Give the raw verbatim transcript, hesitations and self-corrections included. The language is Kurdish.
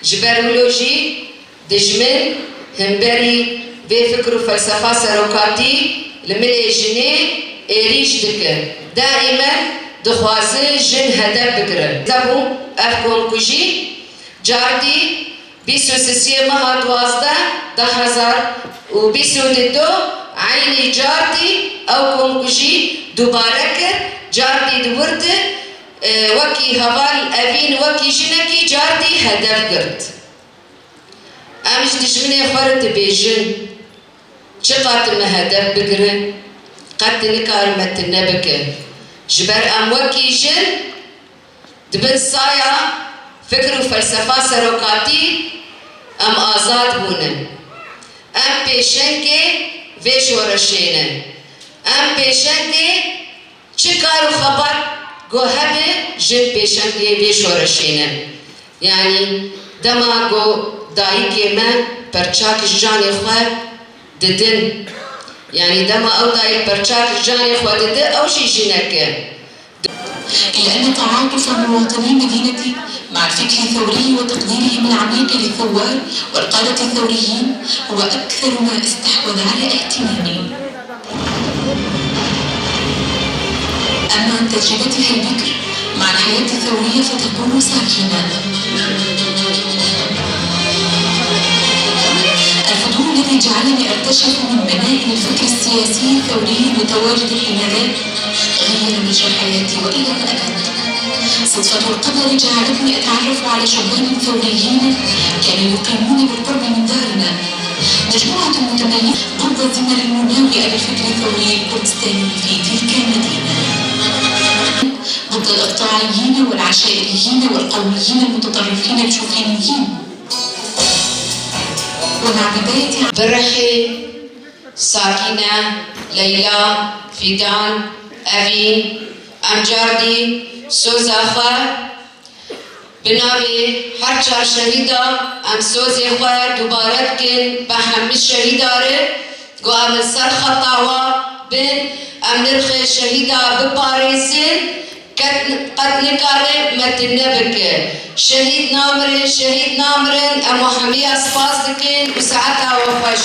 Ji ber wilo jî dijmin himberî vê fikr û felsefa serokatî li milê jinê êrîş dike. Daîmen dixwaze jin hedef bigire. Hebû ev komkujî cardî bîst û sisê meha duwazdeh du hezar û bîst û du eynî cardî ew komkujî dubare kir. Cardî di wir de, e, wekî heval Evîn, wekî jinekî cardî hedef girt. Em ji dijminê xwe re dibêjin, çiqas tu me hedef bigire, qet tu nikare me tune bike. Ji ber em wekî jin di bin saya fikr û felsefa serokatî em azad bûne. Em pêşengê vê şoreşê ne. Em pêşengê çi kar û xebat ku hebe, jin pêşengê vê şoreşê ne. Yanî dema ku dayikê me perçak ji canê xwe didin, yanî dema ew dayik perçak ji canê xwe dide, ew jî jinek e. إلا أن تعاطف مواطني مدينتي مع الفكر الثوري وتقديرهم العميق للثوار والقادة الثوريين هو أكثر ما استحوذ على اهتمامي. أما عن تجربتها البكر مع الحياة الثورية فتكون ساكنة. الفضول الذي جعلني أرتشف من منائل الفكر السياسي الثوري المتواجد حينذاك غير مجرى حياتي وإلى الأبد. صدفة القدر جعلتني أتعرف على شبان ثوريين كانوا يقيمون بالقرب من دارنا. مجموعة متميزة ضد الزمن المناوئة للفكر الثوري الكردستاني في تلك المدينة. ضد الإقطاعيين والعشائريين والقوميين المتطرفين الشوفينيين. ومع بداية Birihê, Sakîne, Leyla, Fîdan, Evîn, em cardî soza xwe bi navê her çar şehîda em sozê xwe dubare dikin bi hemî şehîda re, ku em li ser xeta wan bin, em nirxê şehîda biparêzin, qet, qet nikare me tune bike. Şehîd namirin, şehîd namirin, em we hemiya spas dikin û saeta we xweş.